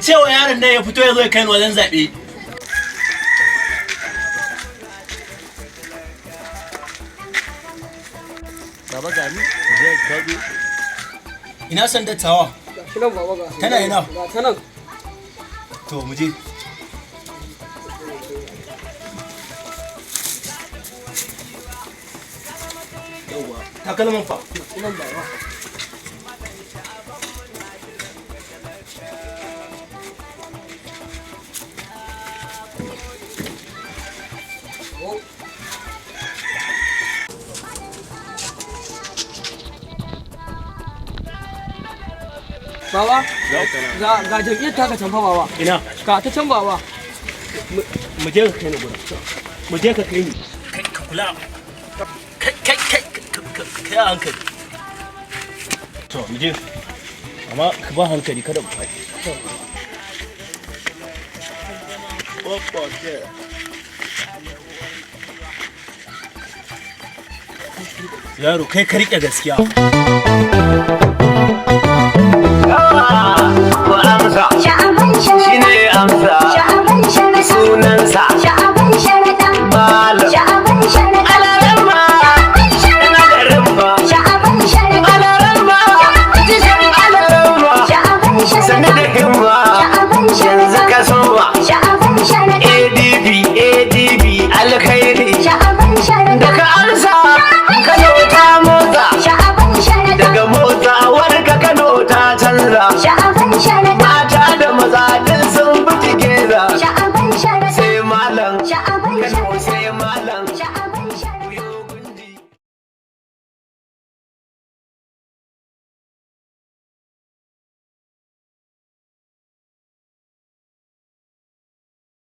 Ce wa yaron nan ya fito ya zo ya kai ni wajen zaɓe. Baba gani, zai kazo. Ina san dattawa? Shi nan baba, ga. Tana ina? Ga ta nan. To mu je. Yawwa, takalman fa? Shi nan baba. Baba, ga jam'iyyar taka can fa baba. Ina? Ga ta can baba. Mu je ka kai ni gurin. Mu je ka kai ni. Kai, ka kula. Kai kai kai, kai a hankali. To mu je. Amma ka ba hankali, kada mu faɗi. Opa, there. Yaro, kai ka riƙe gaskiya.